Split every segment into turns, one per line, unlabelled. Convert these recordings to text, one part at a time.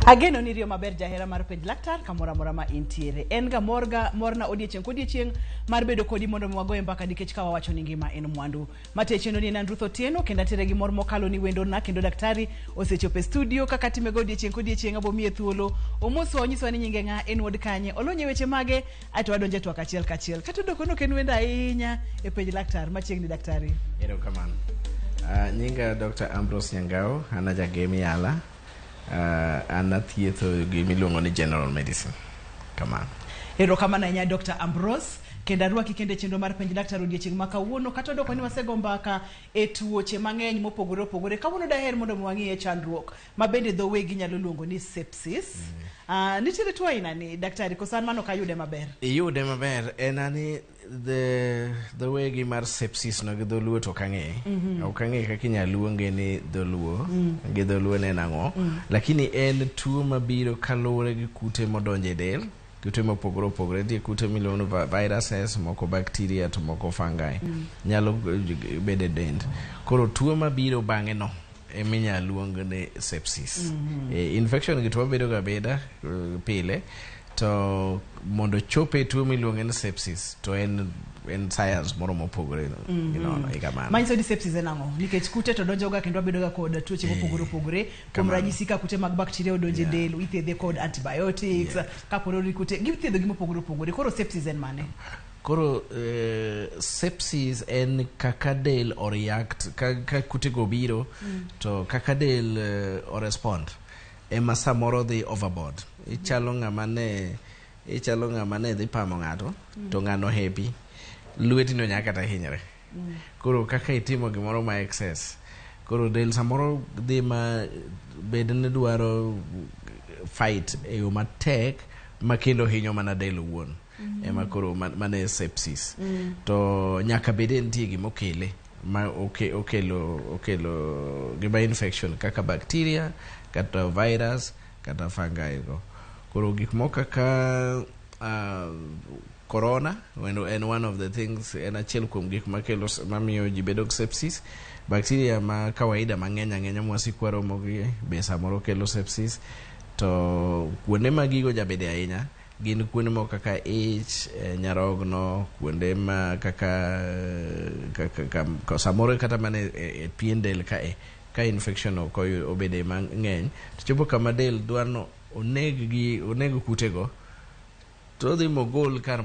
Ageno ni riyo maber jahera mar penj laktar kamoro amora ma intiere. En ga morga morna odiechieng' kodiechieng' mar bedo kodi mondo mi wagoye mbaka nikech ka wawacho ni ngima en mwandu. Mate chenro ni en Andruth Otieno kendo atere gi mor mokalo ni wendona kendo daktari osechopo e studio kaka atimego odiechieng' kodiechieng' abomiye thuolo. Omoswa onyiswa ni nyinge ng'a, en wuod kanye, olony e weche mage aeto wadonjo e twak achiel kachiel. Kata odoko ni ok en wendo ahinya e penj laktar machiegni daktari.
Erokamano. Nyinga Dr. Ambrose Nyangao, an ajagem Yala. An athietho gimiluongo ni general medicine. Kamano.
Erokamano ahinya Dr. Ambrose. Kendo arwaki kendo e chenro mar penj laktar odiechieng' ma kawuono. Kata odoko ni wasego mbaka e tuoche mang'eny mopogore opogore. Kawuono daher mondo mi wang'iye chandruok ma bende dho wegi nyalo luongo ni sepsis. Nitiere tuo aina ni daktari koso an mano ok ayude maber?
Iyude maber en ani the wegi mar sepsis no gi dholuo to ok ang'e. Ok ang'e kaka inyalo luonge ni dholuo. Gi dholuo ne en ang'o. Lakini en tuo mabiro kaluwore gi kute modonjo e del. Kute mopogore opogore. Nitie kute miluongo ni viruses, moko bacteria to moko fungi. Nyalo bedo e dend. Koro tuo mabiro bang'e no eminyalo luong ni sepsis. Infection gi to wabedo ga abeda pile to mondo chope tuo miluongo ni sepsis to en science moro mopogore ginono e kamano.
Manyiso ni sepsis en ang'o? Nikech kute to donjoga kendo wabedo ga kod tuoche mopogore opogore. Kuom ranyisi ka kute mag bacteria odonjo e del, ithiedhe kod antibiotics. Kapo ni kute githiedho gi mopogore opogore. Koro sepsis en mane?
Koro sepsis en kaka del o react ka kutego biro to kaka del o respond ema samoro dhi overboard. Ichalo ng'ama ne dhi pamo ng'ato to ng'ano happy lweti no nyaka kata hinyre. Koro kaka itimo gimoro ma excess koro del samoro dhi ma bed ni dwaro fight e yo matek ma kendo hinyo mana del owuon. Ema koro mane sepsis. To nyaka bed ni nitie gima okele ma okelo gima infection kaka bacteria kata virus kata fungi go. Koro gik moko kaka corona en one of the things, en achiel kuom gik makelo mamiyo ji bedo gi sepsis. Bacteria ma kawaida mang'eny ang'enya mwasiko waromo gi be samoro kelo sepsis. To kuonde ma gigo jabede ahinya gin kuonde moko kaka ich, nyarogno, kuonde ma kaka samoro kata mana e pien del kae ka infection ok obede mang'eny to chopo kama del dwaro oneg gi oneg kutego to odhi mogol kar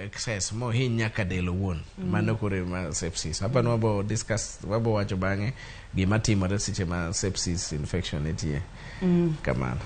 excess mohiny nyaka del owuon. Mano koro ema sepsis. Hapa ni wabo discuss, wabo wacho bang'e gima timore seche ma sepsis infection nitie. Kamano.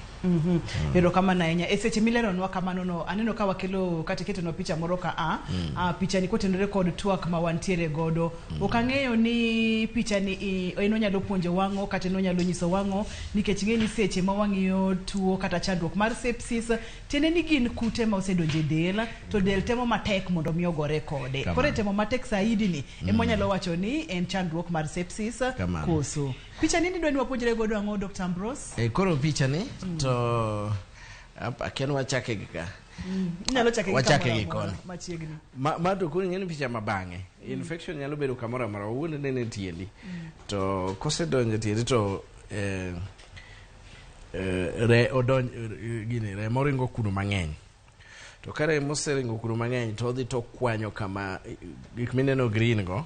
Erokamano ahinya. E seche mileronwa kamano no, aneno ka wakelo kata iketonwa picha moro ka a. Picha ni kotenore kod twak ma wantiere godo. Ok ang'eyo ni picha ni en onyalo puonjo wang'o kata en onyalo nyiso wang'o nikech ing'e ni seche ma wang'iyo tuo kata chandruok mar sepsis tiende ni gin kute ma osedonjo e del to del temo matek mondo mi ogore kode. Koro e temo matek saidi ni ema wanyalo wacho ni en chandruok mar sepsis koso. Picha ni nidwa ni wapuonjre godo ang'o Dr. Ambrose?
Koro picha ni to akia ni wachake gi ka.
Inyalo chake gi
Wachake gi
kamoro
koni.
machiegni.
Ma to koro ing'e ni picha ma bang'e. Infection nyalo bedo kamoro amora owuon nene e tiendi. To kosedonjo e tiendi to re odonj gini remo ringo kuno mang'eny. To ka remo oseringo kuno mang'eny to odhi to okwanyo kama gik mineno green go,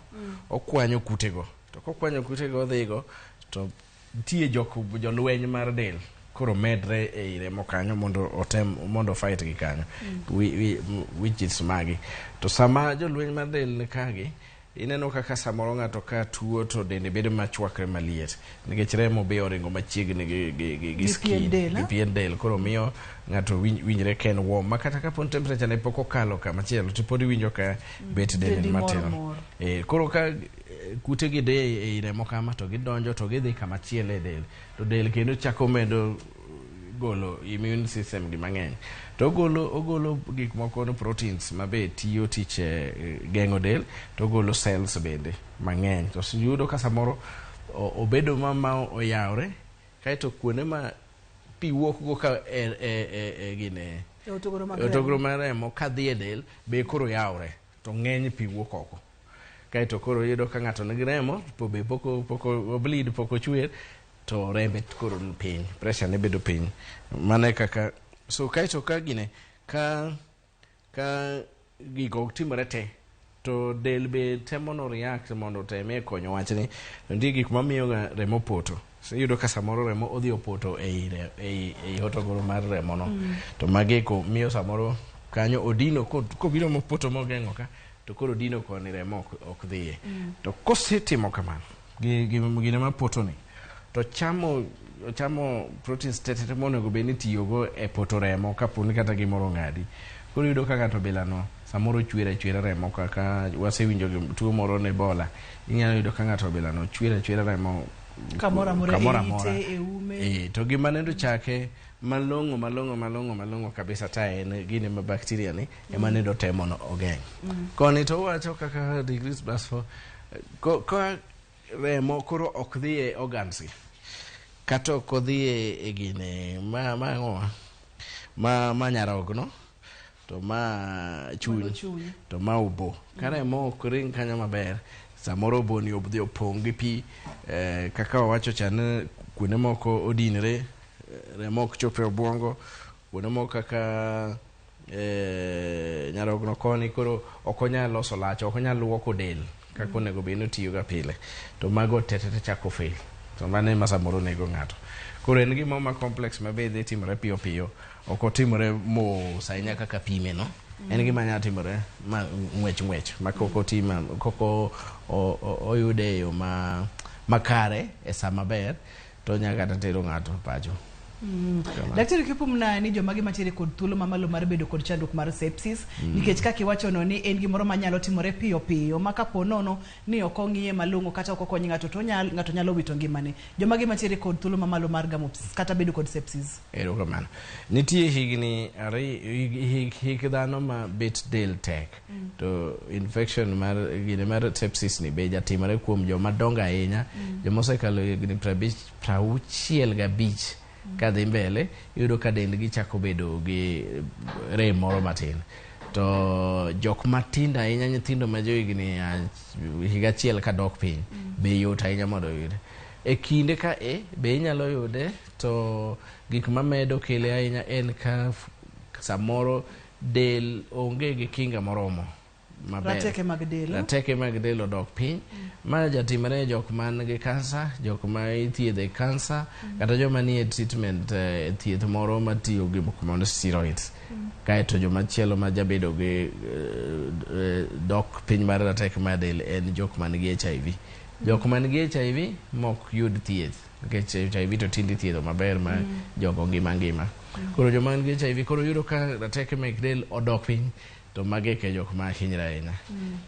okwanyo kutego. To kokwanyo kutego odhigo to nitie jok jolweny mar del koro medre ei remo kanyo mondo otem mondo fight gi kanyo. Which is magi. To sama jolweny mar del ni kagi, ineno kaka samoro ng'ato ka tuo to dende bedo machwakre maliet nikech remo be oringo machiegni gi skin
del,
gi pien del koro miyo ng'ato winjre ka en warm ma kata kapo ni temperature ne pok okalo kamachielo to pod iwinjo ka bet dende
Dendi
ni matin.
mor mor.
Koro ka kute gi de ei remo kama to gidonjo to gidhi kamachielo e del to del kendo chako medo golo immune system gi mang'eny to ogolo gik moko no proteins ma be tiyo tich geng'o del to ogolo cells bende mang'eny to yudo ka samoro obedo ma oyawre kaeto kuonde ma pi wuok go ka e gine
E otogoro mag
otogoro
remo.
mar remo kadhi e del be koro yawre to ng'eny pi wuok oko kaeto koro iyudo ka ng'ato nigi remo to be pok obleed pok ochwer. To rembe koro ni piny, pressure ne bedo piny. Mano e kaka so kaeto ka gine ka gigo ok timore te, to del be temo no react mondo oteme konyo wachni. To nitie gik mamiyo ga remo poto. So iyudo ka samoro remo odhi opoto ei hotogoro mar remo no. To magieko miyo samoro kanyo odino kobiro mopoto mogeng'o ka, to koro odino koni remo ok dhiye. To kosetimo kamano, gi gine mapoto ni, to chamo proteins te te monego bed ni itiyogo e poto remo kapo ni kata gimoro ong'adi. Koro iyudo ka ng'ato bilano samoro chwer achwera remo kaka wasewinjo tuo moro ne Ebola. Inyalo yudo ka ng'ato bilano chwer achwera remo
kamoro amora,
kamoro
e
amora.
Ite, e ume.
To gima nendo chake malong'o malong'o malong'o malong'o kabisa ta en gine ma bacteria ni ema nendo temo no ogeng'. Koni to wacho kaka degrees plus 4 ko remo koro ok dhi e organs gi. Kata ok odhi e gine ma ang'owa ma nyarogno to ma chuny.
Mano chuny.
To ma obo ka remo ok ring kanyo maber, samoro obo ni odhi opong' gi pi, kaka wawacho cha ni kuonde moko odinre, remo ok chop e obwongo kuonde moko kaka nyarogno koni koro ok onyal loso lach, ok onyal luoko del kaka onego bed ni otiyo ga pile, to mago te te te chako fail, to mano ema samoro nego ng'ato. Koro en gimoro ma complex ma be dhi timore piyo piyo, ok otimore mos ahinya kaka pime no. En gima nyalo timore ma ng'wech ng'wech ma kok otima kok oyude e yo ma makare e sa maber, to onyalo kata tero ng'ato pacho. Kamano.
Daktari, kipimna ni jomage mantiere kod thuolo mamalo mar bedo kod chandruok mar sepsis, nikech kaka iwacho no ni en gimoro manyalo timore piyo piyo ma kapo nono ni ok ong'iye malong'o kata ok okony ng'ato, to ng'ato nyalo wito ngimane. Jomage mantiere kod thuolo mamalo mar gamo kata bedo kod sepsis?
Erokamano. Nitie higni ariyo hik dhano ma bet del tek. To infection mar gine mar sepsis ni be jatimore kuom joma dongo ahinya, joma osekalo higni 50, 65 kadhi mbele, iyudo ka dendgi chako bedo gi rem moro matin. To jok matindo ahinya, nyithindo ma johigni higa achiel kadok piny, be yot ahinya mondo oyude. E kinde ka e be inyalo yude, to gik mamedo kele ahinya en ka samoro del onge gi kinga moromo maber.
Rateke mag del.
Rateke mag del odok piny. Ma jatimore e jok man gi kansa, jok ma ithiedhe kansa, kata joma nie treatment, thieth moro matiyo gi moko mondo steroids. Kaeto joma chielo ma jabedo gi dok piny mar rateke mar del en jok man gi HIV. Jok man gi HIV mok yud thieth, nikech HIV to tinde ithiedho maber ma jogo ngima ngima. Koro joma man gi HIV koro yudo ka rateke mek del odok piny, to magi e jok ma hinyre ahinya.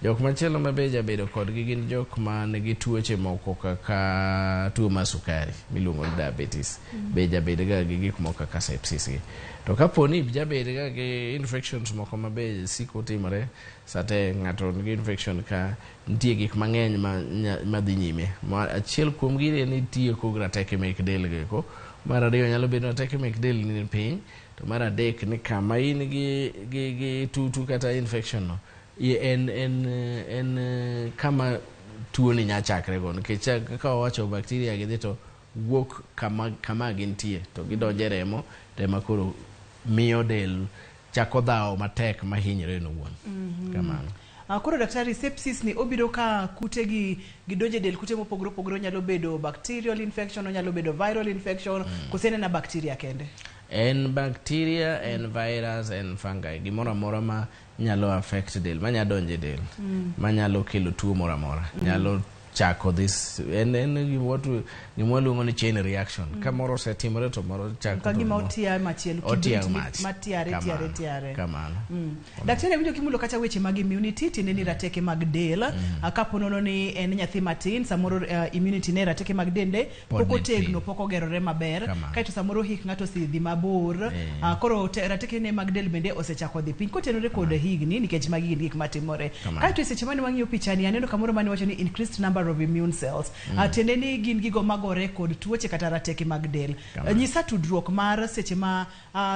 Jok machielo ma be jabedo kodgi gin jok ma nigi tuoche moko kaka tuo mar sukari miluongo ni diabetes. Be jabedo ga gi gik moko kaka sepsis gi. To kapo ni jabedo ga gi infections moko ma be siko timore sate ng'ato nigi infection ka nitie gik mang'eny ma madhi nyime. Ma achiel kuom gi en ni tieko gi rateke mek del go. Mar ariyo nyalo bedo rateke mek del ni piny. To mar adek ni kama in gi tutu kata infection no en kama tuo ni nya chakre go, nikech kaka wawacho bacteria gi dhi to wuok kama gintie to gidonjo e remo, to koro miyo del chako dhawo matek mahinyre en owuon. Kamano.
Koro daktari, sepsis ni obiro ka kute gi gidonjo e del, kute mopogore opogore, onyalo bedo bacterial infection, onyalo bedo viral infection, kose en ena bacteria kende?
En bacteria, en virus, en fungi, gimoro amora ma nyalo affect del, manya donjo e del, manyalo kelo tuo moro amora, nyalo chako this en gima waluongo ni chain reaction. Ka moro osetimore to moro chako
ka
to
gima otia machielo
otia
kibrit
mach.
Matiare
Kamano,
tiare tiare.
Kamano.
Daktari, awinjo kimulo kata weche mag immunity, tiende ni rateke mag del. Kapo nono ni en nyathi matin, samoro immunity ne rateke mag dende
Pod
pok
ni
otegno,
piny.
Pok ogerore maber.
Kamano.
Kaeto samoro hik ng'ato osedhi mabor, koro rateke ne mag del bende osechako dhi piny kotenore kod higni, nikech magi gin gik matimore.
Kamano.
Kaeto e seche mane wang'iyo pichani, aneno kamoro mane wacho ni increased number of immune cells, tiende ni gin gigo magore kod tuoche kata rateke mag del.
Kamano.
Nyisa tudruok mar seche ma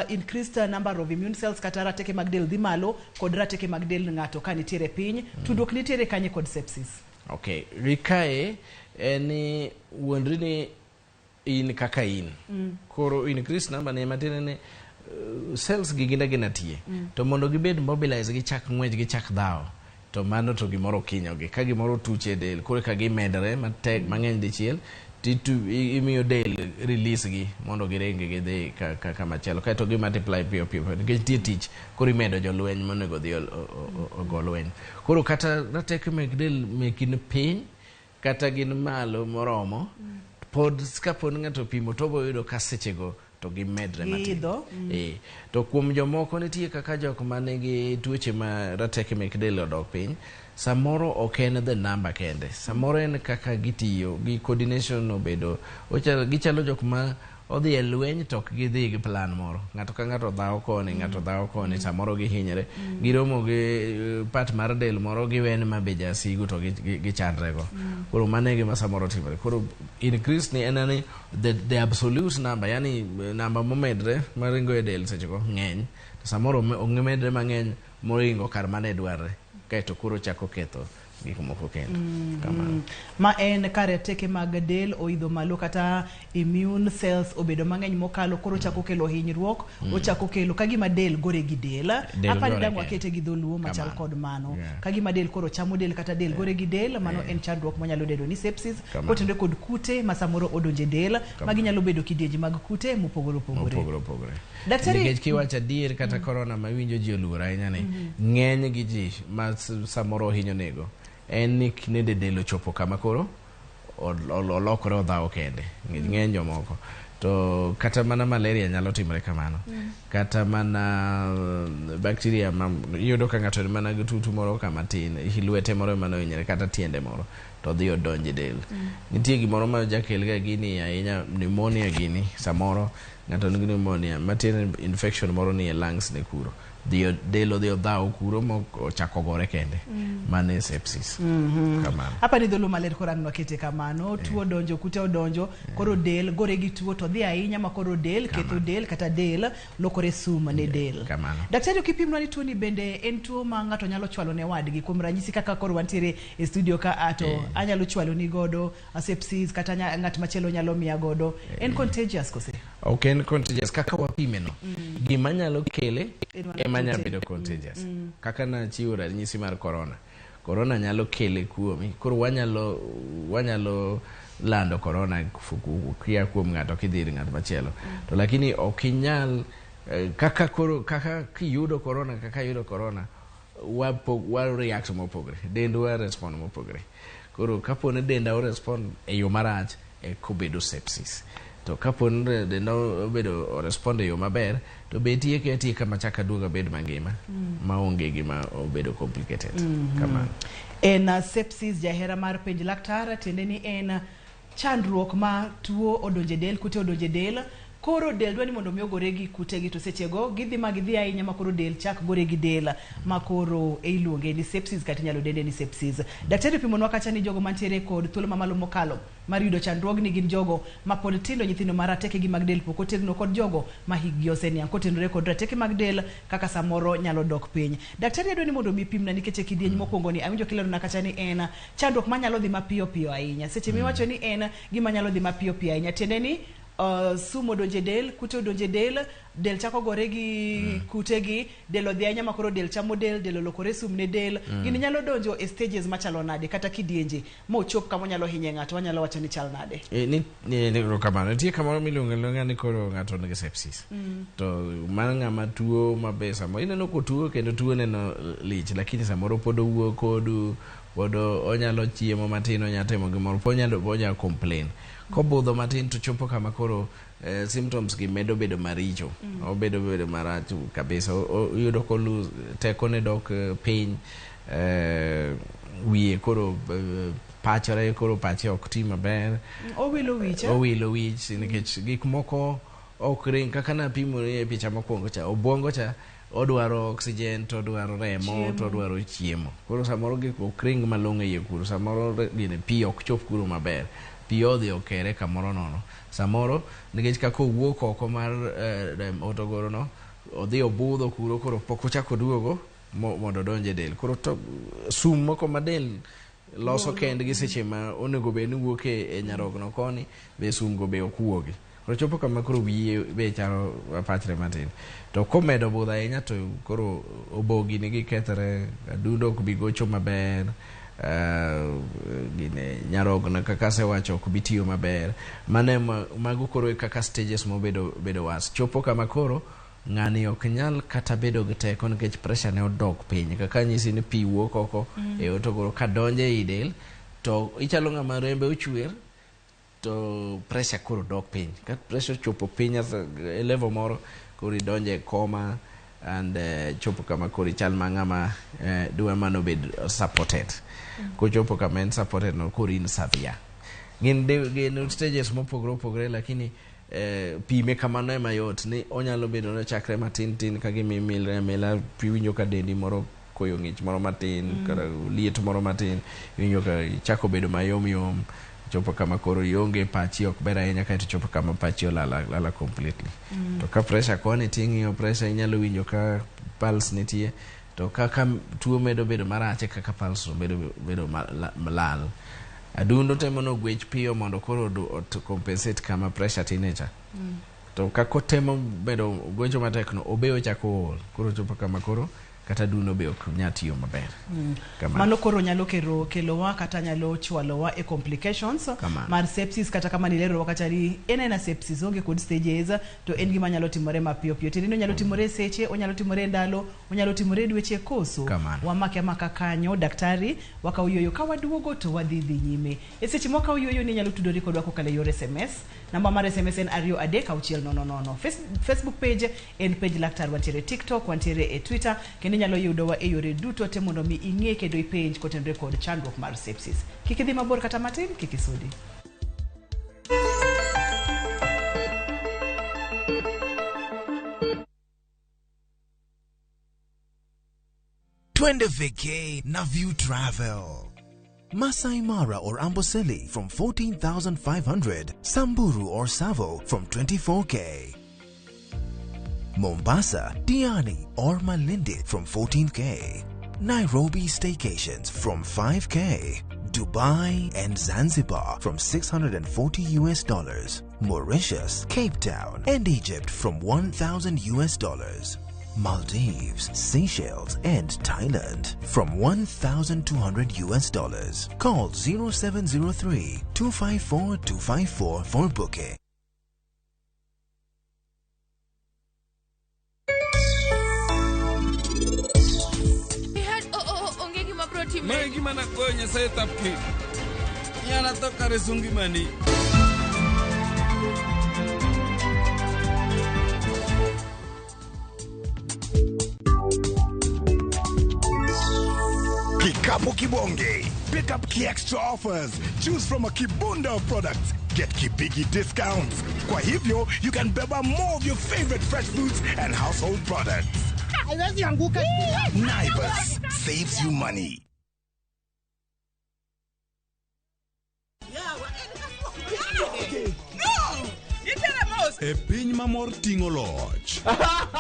increased number of immune cells kata rateke mag del dhi malo kod rateke mag del ng'ato ka nitiere piny, tudruok nitiere kanye kod sepsis?
Okay, gi kae en ni wuondri ni In kaka in koro increase number ni matiende ni cells gi gin agina tie to mondo gibed mobilize, gichak ng'wech, gichak dhawo, to mano to gimoro okinyogi ka gimoro tuch e del, koro ka gimedore matek mang'eny dichiel imiyo del release gi mondo giring gidhi kamachielo, kaeto gi multiply piyo piyo piyo nikech nitie tich. Koro imedo jolweny monego odhi ogo lweny. Koro kata rateke mek del meki ni piny kata gin malo moromo, pod kapod ng'ato opimo to obo yudo ka sechego to gimedre matin.
Giidho.
To kuom jomoko nitie kaka jok manigi tuoche ma rateke mek del odok piny, samoro ok en the number kende, samoro en kaka gitiyo gi coordination obedo gichalo jok ma odhi e lweny to ok gidhi gi plan moro. Ng'ato ka ng'ato dhawo koni, ng'ato dhawo koni, samoro gihinyre, giromo gi part mar del moro, giweni ma be jasigu to gichandrego. Koro mano e gima samoro timore. Koro increase ni en ni the absolute number, yani namba momedre maringo e del sechego ng'eny, to samoro omedre mang'eny moringo kar mane dwarre, kaeto koro chako ketho gik moko kendo kamano.
Ma en ka rateke mag del oidho malo kata immune cells obedo mang'eny mokalo, koro chako kelo hinyruok, ochako kelo ka gima del gore gi del.
Del
apani
gore
dang'
kende.
Wakete gi dholuo machal
Kamano.
kod mano, ka gima del koro chamo del kata del gore gi del, mano en chandruok manyalo bedo ni sepsis
Kamano.
kotenore kod kute ma samoro odonje del. Magi nyalo bedo kidienje mag kute mopogore opogore.
Mopogore opogore.
Daktari-
Nikech kiwacho adier, kata corona ma iwinjo ji oluor ahinya ni ng'eny gi ji ma samoro ohinyo nego en ni nende del ochopo kama koro olokore odhawo kende. Nikech ng'eny jomoko to kata mana malaria nyalo timore kamano, kata mana bacteria ma iyudo ka ng'ato ni mana gi tutu moro kama tin, lwete moro ema nohinyore kata tiende moro, to odhi odonjo e del. Nitie gimoro ma jakel ga gini ahinya, pneumonia gini. Samoro ng'ato nigi pneumonia matiende ni infection moro ni e lungs ne kuro dhi del odhi odhawo kuro mochako gore kende. Mano e sepsis kamano.
Apani dholuo maler koro ang' nwakete kamano. Tuo odonjo, kute odonjo, koro del gore gi tuo to dhi ahinya ma koro del ketho del kata del lokore sum ne del.
Kamano.
Daktari, ok ipimnwa ni tuo ni bende en tuo ma ng'ato nyalo chwalo ne wadgi? Kuom ranyisi, kaka koro wantiere e studio ka a to anyalo chwalo ni godo sepsis kata ng'at machielo nyalo miya godo. En contagious kose?
Ok en contagious kaka wapime no. Gima nyalo kele
En mana
ema nyalo
kute.
bedo contagious. Kaka nachiwo ranyisi mar corona, corona nyalo kele kuomi, koro wanyalo lando corona kia kuom ng'ato kidhi ir ng'at machielo, to lakini ok inyal kaka koro kaka kiyudo corona, kaka yudo corona wa react mopogre, dendwa respond mopogre. Koro kapo ni denda o respond e yo marach e kobedo sepsis, to kapo ni denda obedo o respond e yo maber, to be tieke atieka machak aduog abed mangima maonge gima obedo complicated kamano.
En sepsis. Jahera mar Penj Laktar, tiende ni en chandruok ma tuo odonje del, kute odonje del, koro del dwa ni mondo mi ogore gi kutegi, to sechego gidhi ma gidhi ahinya ma koro del chak gore gi del, ma koro iluonge ni sepsis kata inyalo dende ni sepsis. Daktari opimonwa kacha ni jogo mantiere kod thuolo mamalo mokalo mar yudo chandruogni gin jogo ma pod tindo, nyithindo ma ratekegi mag del pok otegno, kod jogo ma hikgi oseniang', kotenore kod rateke mag del kaka samoro nyalo dok piny. Daktari, adwa ni mondo mi pimna, nikech e kidieny mokwongo ni awinjo kilerona kacha ni en chandruok manyalo dhi mapiyo piyo ahinya. Seche miwacho ni en gima nyalo dhi mapiyo piyo ahinya, tiende ni sum odonje del, kute odonje del, del chako gore gi kutegi, del odhi ahinya ma koro del chamo del, del olokore sum ne del. Gini nyalo donjo e stages machalo nade kata kidienje mochop kama onyalo hinye ng'ato, wanyalo wacho ni chal nade?
Ni erokamano. Nitie kamoro miluongo aluonga ni koro ng'ato nigi sepsis, to mano ng'ama tuo mabe samoro ineno kotuo kendo tuo neno lich, lakini samoro pod owuo kodu, pod onyalo chiemo matin, onyalo timo gimoro, pod onyalo complain. Kobudho matin to chopo kama koro symptoms gi medo bedo maricho, obedo bedo marach kabisa. Iyudo ko lose tekone, dok piny, wiye koro pachore, koro pache ok ti maber.
Owilo wich, eh?
Owilo wich nikech gik moko ok ring kaka napimo e picha mokwongo cha. Obwongo cha odwaro oxygen, to odwaro remo.
Chiemo.
To odwaro chiemo. Koro samoro gik ok ring malong'o e iye kuro, samoro gine pi ok chop kuro maber, pi odhi okere kamoro nono, samoro nikech kaka owuok oko mar hotogoro no, odhi obudho kuro, koro pok ochako oduogo mondo odonj e del. Koro to sum moko ma del loso kendgi seche ma onego bed ni wuok e nyarogno koni be sum go be ok wuogi. Koro chopo kama koro wiye be chalo apachre matin. To komedo budho ahinya to koro obogi nigi kethre, adundo ok bi gocho maber, gine nyarogno kaka asewacho ok bi tiyo maber. Mano ema mago koro e kaka stages mobedo bedo worse. Chopo kama koro ng'ani ok nyal kata bedo gi teko nikech pressure ne odok piny. Kaka anyisi ni pi wuok oko e hotogoro kadonjo ei del to ichalo ng'ama rembe ochwer to pressure koro dok piny. Ka pressure ochopo piny e level moro koro idonjo e coma and chopo kama koro ichal ma ng'ama dwa mana obed supported. Kochopo kama en supported no koro in severe. Gin stages mopogore opogore lakini pime kamano ema yot ni onyalo bedo ni ochakre matin tin ka gima imilre amila iwinjo ka dendi moro koyo ng'ich moro matin kata liet moro matin iwinjo ka ichako bedo mayom yom chopo kama koro ionge pachi ok ber ahinya kaeto chopo kama pachi olal alala completely. To ka pressure koni ting'iyo pressure inyalo winjo ka pulse nitie to kaka tuo medo bedo marach e kaka pulse no bedo lal. Adundo temo nogwech piyo mondo koro compensate kama pressure tin cha. To kaka otemo bedo gwecho matek no obe ochako ol koro chopo kama koro kata adundo be ok nyal tiyo maber. Kamano.
Mano koro nyalo kelowa kata nyalo chwalowa e complications
Kamano.
mar sepsis kata kama nilerowa kata ni en aena sepsis onge kod stages to en gima nyalo timore mapiyo piyo. Tiende ni onyalo timore e seche, onyalo timore e ndalo, onyalo timore e dweche koso.
Kamano.
Wamake amaka kanyo daktari wakaw yueyo ka waduogo to wadhi dhi nyime. E seche mwakaw yueyo ni inyalo tudori kodwa kokalo e yor SMS. Namba mar SMS en 23600. Facebook page en page laktar, wantiere TikTok, wantiere e Twitter, kendo inyalo yudowa e yore duto te mondo mi ing'e kendo ipenj kotenore kod chandruok mar sepsis. Kik idhi mabor kata matin, kik isudi.
Twende vacay na View Travel. Masai Mara or Amboseli from 14,500, Samburu or Savo from 24K. Mombasa, Diani or Malindi from 14K. Nairobi staycations from 5K. Dubai and Zanzibar from $640 US. Mauritius, Cape Town and Egypt from $1,000 US. Maldives, Seychelles and Thailand from $1,200 US. Call 0703 254 254 for booking.
Onge gima biro timore.
Mae gima nagoyo Nyasaye tapki. Nyana tho kare sungimani.
Kikapu Kibonge. Pick up key extra offers. Choose from a kibunda of products. Get kibigi discounts. Kwa hivyo, you can beba more of your favorite fresh fruits and household products. Naivas saves you money.
E piny mamor ting'o loch.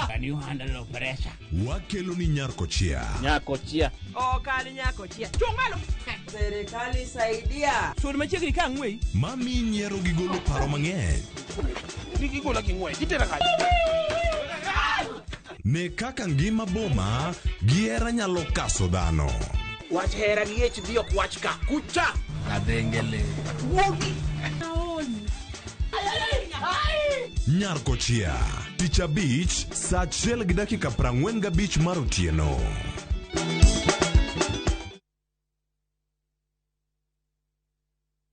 Can you handle pressure?
Wakelo ni Nyarkochia.
Nyakochia.
Ok an nyakochia. Chung' malo. Serikali saidia. Sud machiegni ka ang'weyi.
Mami nyiero gi golo paro mang'eny.
Gigola gi ng'wech. Itera kanye?
Ne kaka ngima boma gi hera nyalo kaso dhano.
Wach hera gi ich dhi ok wach ka. Kucha. Kadhengele. Wuogi.
Nyarkochia. Tich abich, saa 1:45 mar otieno.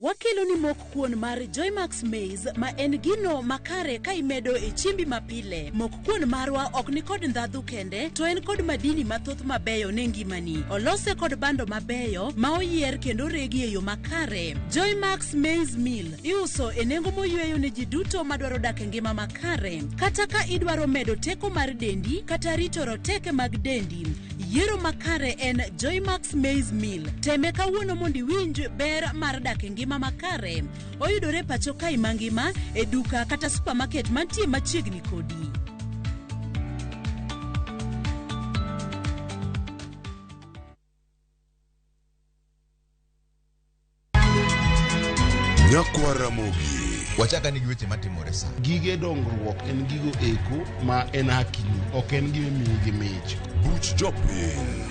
Wakelo ni mok kuon mar Joymax Maize ma en gino makare ka imedo e chiembi mapile. Mok kuon marwa ok ni kod ndhadhu kende, to en kod madini mathoth mabeyo ne ngimani. Olose kod bando mabeyo ma oyier kendo oregi e yo makare. Joymax Maize Meal iuso e nengo moyweyo ne ji duto madwaro dak e ngima makare. Kata ka idwaro medo teko mar dendi kata rito roteke mag dendi, yiero makare en Joymax Maize Meal. Teme kawuono mondo iwinj ber mar dak e ngima makare. Oyudore pacho kae mangima e duka kata supermarket mantie machiegni kodi.
Nyakwa Ramogi.
Wachaka ni gi weche matimore sa.
Gige dongruok en gigo eko ma en hakini, ok en gima imiyi gi mich.
Buch jopiny.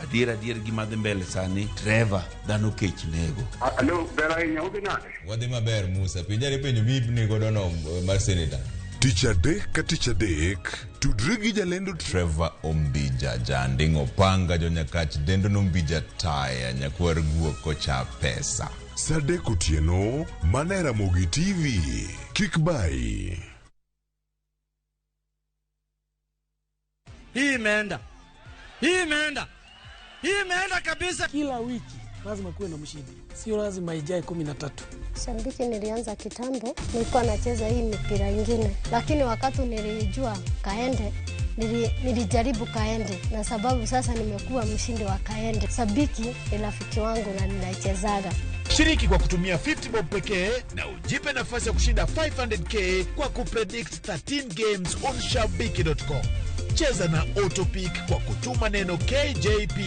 Adier adier gima dhi mbele sani Trevor dhano kech nego.
Alo, ber ahinya, udhi nade?
Wadhi maber Musa, penjare penjo mi godo no mar senator.
Tich adek ka tich adek, tudri gi jalendo
Trevor Ombija, janding' opanga jonyakach dendo nombija taya nyakwar guok kocha pesa.
Sa adek otieno, mana e Ramogi TV. Kik bayi.
Hii imeenda, hii imeenda, hii imeenda kabisa.
Kila wiki lazima kuwe na mshindi, sio lazima ijae 13.
Shabiki nilianza kitambo, nilikuwa nacheza hii mipira ingine, lakini wakati nilijua kaende nilijaribu kaende, na sababu sasa nimekuwa mshindi wa kaende. Sabiki ni rafiki wangu na ninaichezaga.
Shiriki kwa kutumia 50 bob pekee na ujipe nafasi ya kushinda 500k kwa kupredict 13 games on shabiki.com. Cheza na Autopick kwa kutuma neno KJP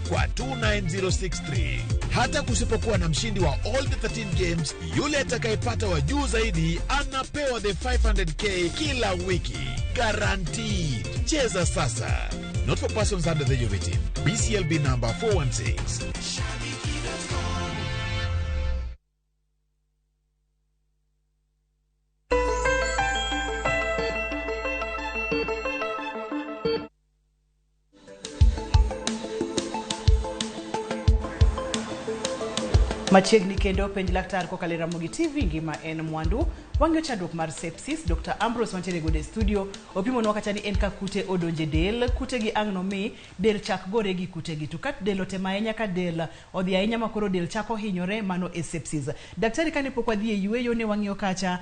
kwa 29063. Hata kusipokuwa na mshindi wa all the 13 games, yule atakayepata wa juu zaidi anapewa the 500k kila wiki. Guaranteed. Cheza sasa. Not for persons under the age of 18. BCLB number 416.
Machiegni kendo penj laktar kokalo e Ramogi TV ngima en mwandu. Wang'iyo chandruok mar sepsis. Dr. Ambrose mantiere godo e studio opimonwa kacha ni en ka kute odonje del, kute gi ang' nomi del chak gore gi kute gi. To ka del otemo ahinya, ka del odhi ahinya ma koro del chako hinyore, mano e sepsis. Daktari, kane pok wadhi e yueyo ne wang'iyo kacha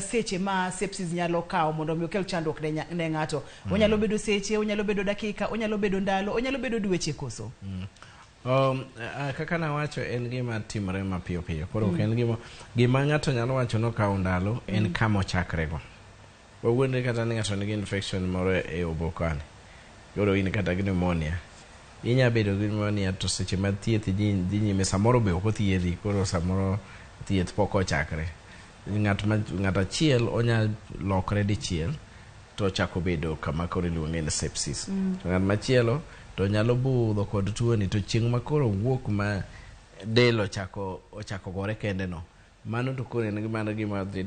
seche ma sepsis nyalo kawo mondo mi okel chandruok ne ng'ato. Onyalo bedo seche, onyalo bedo dakika, onyalo bedo ndalo, onyalo bedo dweche koso?
Kaka nawacho en gima timore mapiyo piyo. Koro ok en gima ng'ato nyalo wacho nokawo ndalo en kama ochakrego. Wawuondre kata ni ng'ato nigi infection moro e obo kani. Koro in kata gi pneumonia. Inya bedo gi pneumonia to seche ma thieth dhi nyime samoro be ok othiedhi, koro samoro thieth pok ochakre. Ng'at achiel onya lokre dichiel to ochako bedo kama koro iluonge ni sepsis. To ng'at machielo to nyalo budho kod tuoni to chieng' ma koro wuok ma del ochako gore kende no, mano to koro en mana gima dhi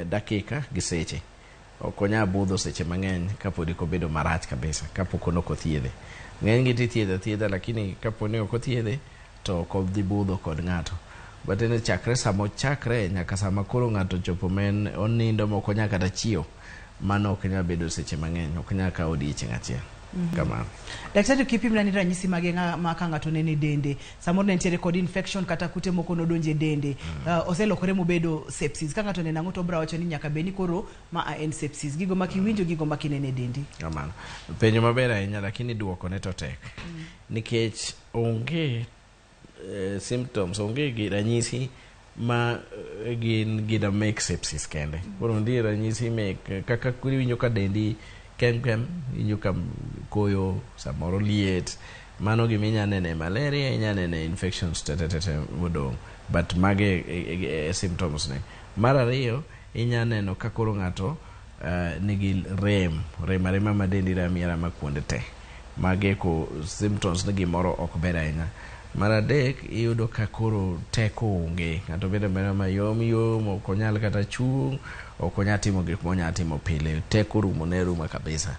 dakika gi seche. Ok onyal budho seche mang'eny kapod ok obedo marach kabisa, kapok ok othiedhe. Ng'eny gi tithiedho athiedha, lakini kapo ni ok othiedhe to ok odhi budho kod ng'ato. But en chakre sama ochakre nyaka sama koro ng'ato ochopo ma en onindo ma ok onyal kata chiewo, mano ok nyal bedo seche mang'eny, ok nyal kawo odiechieng' achiel. Kamano.
Daktari, kipimna ni ranyisi mage ma ka ng'ato nene dende, samoro ne nitiere kod infection kata kute moko nodonje e dende, oselokore mobedo sepsis. Ka ng'ato neno ang'o to obro wacho ni nyaka bed ni koro ma en sepsis. Gigo ma kiwinjo, gigo ma kinene e dendi.
Kamano. Penjo maber ahinya, lakini duoko ne to tek. Nikech onge symptoms, onge gi ranyisi ma gin gina mek sepsis kende. Koro nitie ranyisi mek kaka iwinjo ka dendi kem kem, iwinjo ka koyo, samoro liet, mano gima inya nene e malaria, inya nene infections te modong', but mage e symptoms ne. Mar ariyo, inya neno ka koro ng'ato nigi rem arema ma dendi rami arama kuonde te. Mage ko symptoms ni gimoro ok ber ahinya. Mar adek, iyudo ka koro teko onge, ng'ato bedo abeda mayom yom, ok onyal kata chung', ok onyal timo gik monyalo timo pile, teko rumo ne ruma kabisa.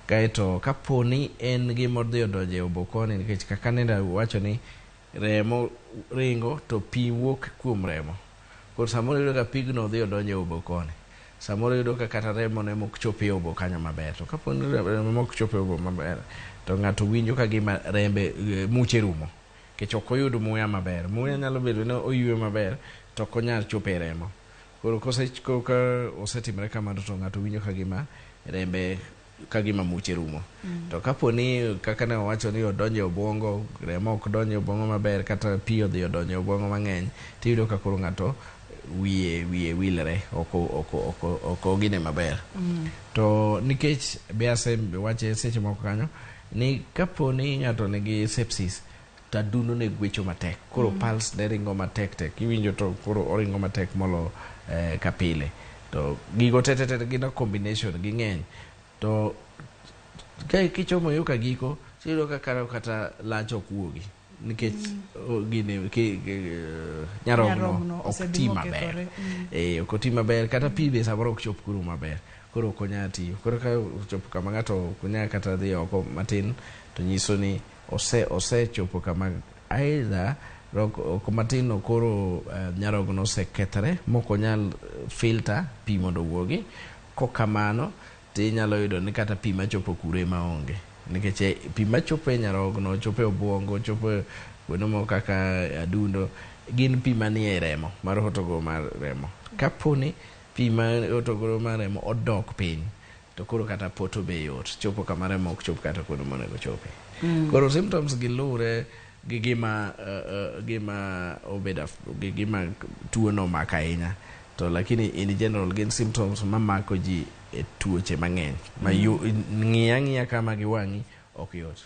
Kaeto kapo ni en gima odhi odonjo e obo koni, nikech kaka nende wacho ni remo ringo to pi wuok kuom remo. Koro samoro iyudo ka pigno odhi odonjo e obo koni. Samoro iyudo ka kata remo ne mok chopo e obo kanyo maber. To kapo ni remo mok chopo e obo maber, to ng'ato winjo ka gima rembe muche rumo. Nikech ok oyud muya maber. Muya nyalo bedo ni oyueyo maber to ok onyal chopo e remo. Koro ka osetimore kamano to ng'ato winjo ka gima rembe ka gima muche rumo. To kapo ni kaka ne owacho ni odonjo e obwongo, remo ok donjo e obwongo maber, kata pi odhi odonjo e obwongo mang'eny, tiyudo ka koro ng'ato wiye wilre, ok ogine maber. To nikech be asewache seche moko kanyo ni kapo ni ng'ato nigi sepsis To adundo ne gwecho matek koro pulse ne ringo matek tek iwinjo to koro oringo matek molo ka pile to gigo te te te gin a combination ging'eny to ka kichomo yo ka giko tiyudo ka kara kata lach ok wuogi nikech gini nyarogno
Nyarogno
ok
osedhi
ti maber.
mokethore.
Ok oti maber kata pi be samoro ok chop kuro maber koro ok onyal tiyo koro ka ochopo kama ng'ato ok onyal kata dhi oko matin to nyiso ni osechopo kama either oko matin no koro nyarogno osekethore mok onyal filter pi mondo owuogi kokamano tinyalo yudo ni kata pi machopo kure ema onge nikech pi machopo e nyarogno chopo e obwongo chopo e kuonde moko kaka adundo gin pi manie remo mar hotogoro mar remo kaponi pi mar hotogoro mar remo odok piny to koro kata poto be yot chopo kama remo ok chop kata kuonde monego chope. Koro symptoms gi luwre gi gima gima obedo gi gima tuo no omako ahinya to lakini in general gin symptoms mamako ji e tuoche mang'eny ma ng'iya ang'iya kama gi wang'i ok yot.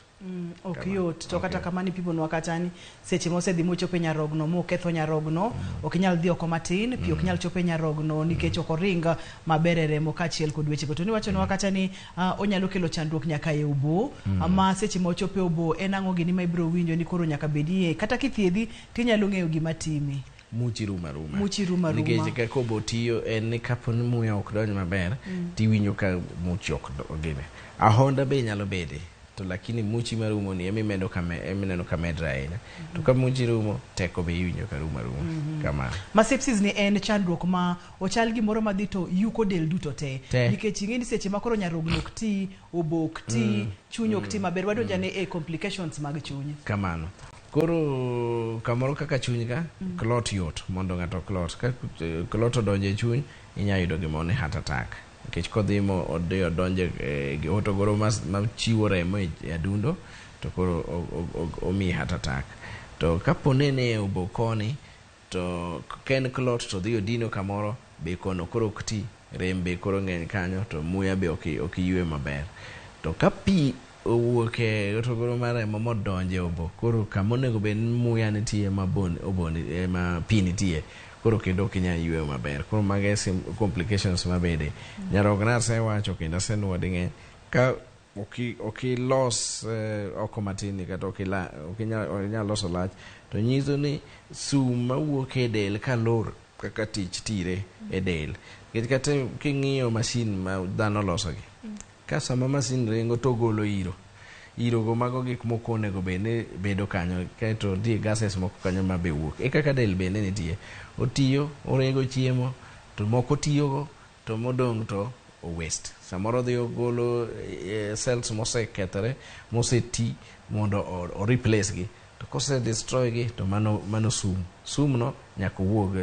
Ok
Kama.
yot to
Ok
kata
yot.
kamano ipimonwa kata ni seche mosedhi mochopo e nyarogno moketho nyarogno ok inyal dhi oko matin pi ok nyal chopo e nyarogno nikech ok oring maber e remo kaachiel kod wechego to niwachonwa kata ni onyalo kelo chandruok nyaka e obo ma seche ma ochopo e obo en ang'o gini ma ibiro winjo ni koro nyaka bedie kata kithiedhi tinyalo ng'eyo gima timi.
Muchi rumo aruma.
Muchi rumo aruma.
Nikech kaka obo tiyo en ni kapo ni muya ok donj maber tiwinjo ka muchi ok gine. Ahonda be nyalo bede to lakini muchi marumo ni emi emineno ka medre ahinya. To ka muchi rumo teko be iwinjo ka rumo aruma. Kamano.
Ma sepsis ni en chandruok ma ochal gimoro madhi to yuko del duto te. Nikech ing'e ni seche ma koro nyarogno ok ti, obo ok ti, chuny ok ti maber, wadonjo ane e complications mag chuny.
Kamano. Koro kamoro kaka chuny ka, clot yot mondo ng'ato clot. Ka clot odonjo e chuny, inya yudo gimoro ni heart attack. Nikech kodhi mo odhi odonjo e hotogoro machiwo remo e adundo, to koro omiyi heart attack. To kapo ni e obo koni, to ka en clot to dhi odino kamoro, be kono koro ok ti, rem be koro ng'eny kanyo, to muya be ok iywe maber. To ka pi owuok e hotogoro mar remo modonjo e obo, koro kama onego bed ni muya nitie ema obo ema pi nitie, koro kendo ok inyal yweyo maber. Koro mago e complications mabede. Nyarogno asewacho kendo asenuo ding'eny, ka ok ilos oko matin ni kata ok inyal loso lach, to nyiso ni sum mawuok e del kalor kaka tich tire e del. Nikech kata king'iyo masin ma dhano losogi, ka sama masin ringo to ogolo iro. Iro go mago gik moko onego bed ni bedo kanyo, kaeto nitie gases moko kanyo ma be wuok. E kaka del bende nitie. Otiyo, orego chiemo, to moko tiyogo, to modong' to o waste. Samoro odhi ogolo cells mosekethore, moseti mondo o replace gi. To kose destroy gi, to mano sum. Sum no nyaka owuog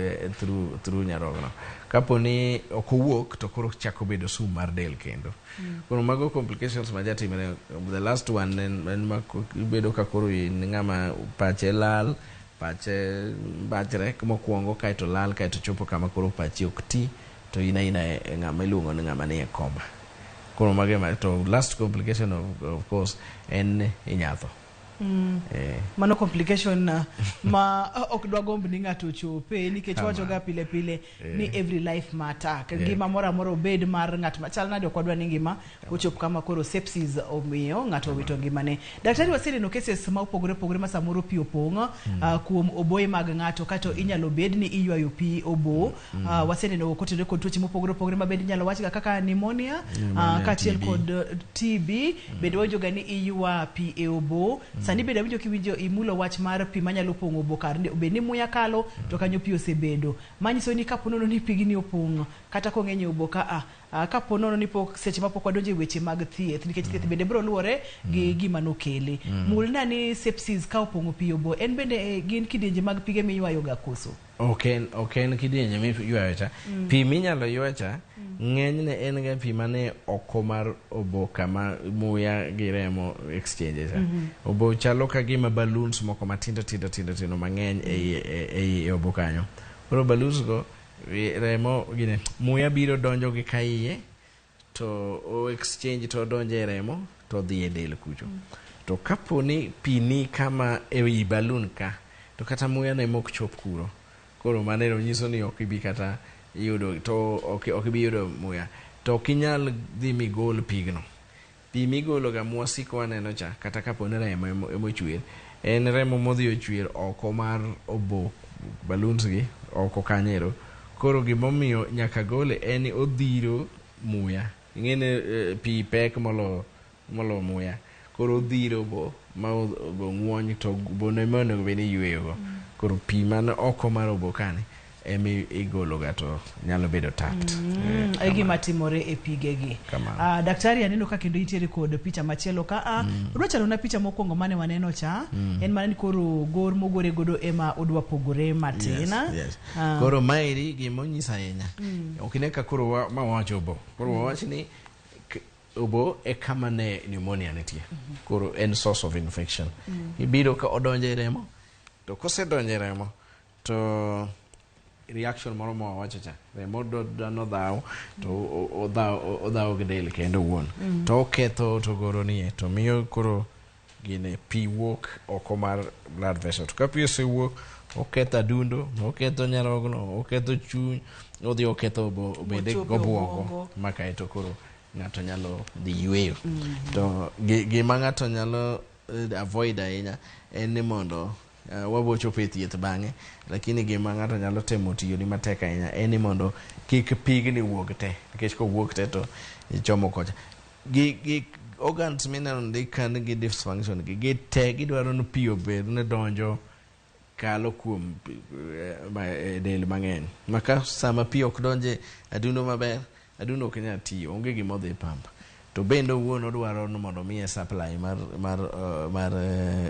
through nyarogno. Kapo ni ok owuok, to koro chako bedo sum mar del kendo. Koro mago complications ma jatimre. The last one en ma ibedo ka koro in ng'ama pache lal, pache bachre mokwongo kaeto lal, kaeto chopo kama koro pachi ok ti, to in aina e ng'ama iluongo ni ng'ama nie coma. Koro mago ema, to last complication of course en inyatho.
Mano complication ma ok dwagomb ni ng'ato ochope nikech
Kama.
wacho ga pile pile ni every life matter. Ngima moro amora obed mar ng'at machal nade ok wadwa ni ngima ochop kama koro sepsis omiyo ng'ato owito ngimane. Daktari waseneno cases ma opogore opogore ma samoro pi opong' kuom oboye mag ng'ato kato inyalo bed ni iywayo pi obo. Waseneno kotenore kod tuoche mopogore opogore ma bende inyalo wachga kaka pneumonia,
Pneumonia,
kaachiel
TB.
kod TB. Bende wawinjo ga ni iywa pi e obo. Sani bende awinjo kiwinjo imulo wach mar pi manyalo pong'o obo kar bed ni muya kalo to kanyo pi osebedo. Manyiso ni kapo nono ni pigni opong' kata kong'eny e obo ka a kapo nono ni pok seche mapok wadonjo e weche mag thieth nikech thieth bende biro luwore gi gima nokele. Mulna ni sepsis ka opong'o pi obo en bende gin kidienje mag pige miywayo ga koso?
Ok en kidienje miywayo cha. Pi minyalo ywa cha, ng'enyne en ga pi mane oko mar obo kama muya gi remo exchange cha. Obo chalo ka gima balloons moko matindo tindo tindo tindo mang'eny ei obo kanyo. Koro balloons go remo gine muya biro donjo gi ka iye to o exchange to donjo e remo to dhi e del kucho. To kapo ni pi ni kama ewi balloon ka, to kata muya ne mok chop kuro. Koro maneno nyiso ni ok ibi kata yudo, to ok ibi yudo muya. To ok inyal dhi migol pigno. Pi migolo ga mwasiko waneno cha, kata kapo ni remo emochwer, en remo modhi ochwer oko mar obo balloons gi, oko kanyero. Koro gimomiyo nyaka gole en ni odhiro muya. Ing'eni pi pek molo muya. Koro odhiro bo ma bo ng'wony to bono ema onego bed ni iyweyo go. Koro pi man oko mar obo kani ema igolo ga to nyalo bedo tapped.
E gima timore e pigegi. Daktari, aneno ka kendo intiere kod picha machielo ka. Odwa chalo na picha mokwongo mane waneno cha. En mana ni koro gor mogore godo ema odwa pogore matin.
Yes. Koro maeri gima onyisa ahinya. Ok ine ka koro ma wawacho obo. Koro wawach ni obo e kama ne pneumonia nitie. Koro en source of infection. Ibiro ka odonjo e remo. To kosedonjo e remo to reaction moro ma wawacho cha, remo dhano dhaw to odhaw gi del kendo owuon. To oketho to goro nie to miyo koro gine pi wuok oko mar blood vessel. To ka pi osewuok, oketho adundo, oketho nyarogno, oketho chuny, odhi oketho bende gobwongo ma kaeto koro ng'ato nyalo dhi yweyo. To gima ng'ato nyalo avoid ahinya en ni mondo wabo chopo e thieth bang'e, lakini gima ng'ato nyalo temo tiyo ni matek ahinya en ni mondo kik pigni wuog te, nikech kowuok te to ichomo kocha. Gi organs mineno ndik ka nigi dysfunction gi te gidwaro ni pi obed ni donjo kalo kuom del mang'eny. Ma ka sama pi ok donje adundo maber, adundo ok nyal tiyo, onge gima odhi pump. To bende owuon odwaro ni mondo miye supply mar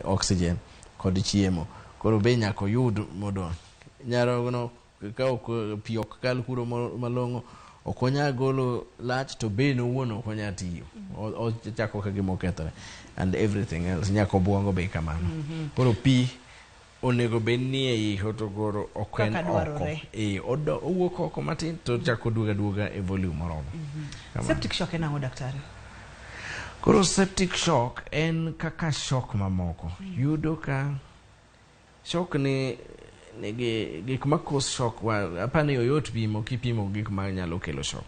oxygen kod chiemo. Koro be nyaka oyud modong'. Nyarogno ka ok pi ok kal kuro malong'o, ok onyal golo lach to be owuon ok onyal tiyo. Ochako ka gima okethore and everything else. Nyaka obwongo be kamano. Koro pi onego bed ni ei hotogoro ok en oko. Owuok oko matin to ochako duoga duoga e volume moromo.
Septic shock en ang'o, daktari?
Koro septic shock en kaka shock mamoko. Yudo ka shock ni nigi gik ma cause shock, apani oyot pimo kipimo gik ma nyalo kelo shock.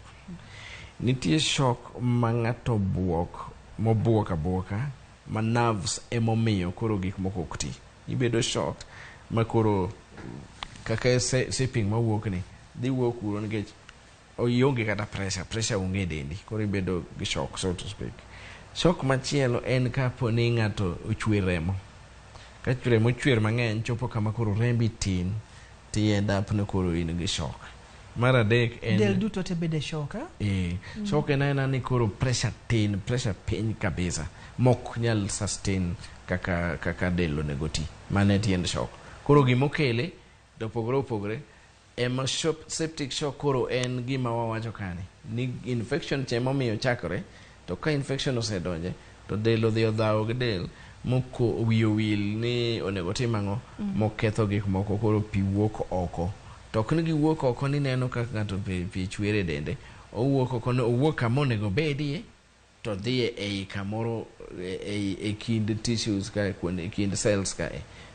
Nitie shock ma ng'ato buok, mobuok abuoka, ma nerves emomiyo koro gik moko ok ti. Ibedo shocked ma koro kaka sipping mawuok ni dhi wuok kuro nikech ionge kata pressure onge e dendi, koro ibedo gi shock, so to speak. Shock machielo en kapo ni ng'ato ochwer remo. Ka remo chwer mang'eny chopo kama koro rembi tin, ti end up ni koro in gi shock. Mar adek en
del duto te bede shock.
Shock en aena ni koro pressure tin, pressure piny kabisa mok nyal sustain kaka del onego ti. Mano e tiend shock. Koro gimokele to opogore opogore ema septic shock koro en gima wawacho kani ni infection cha emomiyo chakore. To ka infection osedonje to del odhi odhawo gi del moko wiye owil ni onego tim ang'o, moketho gik moko, koro pi wuok oko. To ok ni giwuok oko ni neno kaka ng'ato pi chwer e dende, owuok oko ni owuok kama onego bedie to dhi ei kamoro e kind tissues ka, e kind cells ka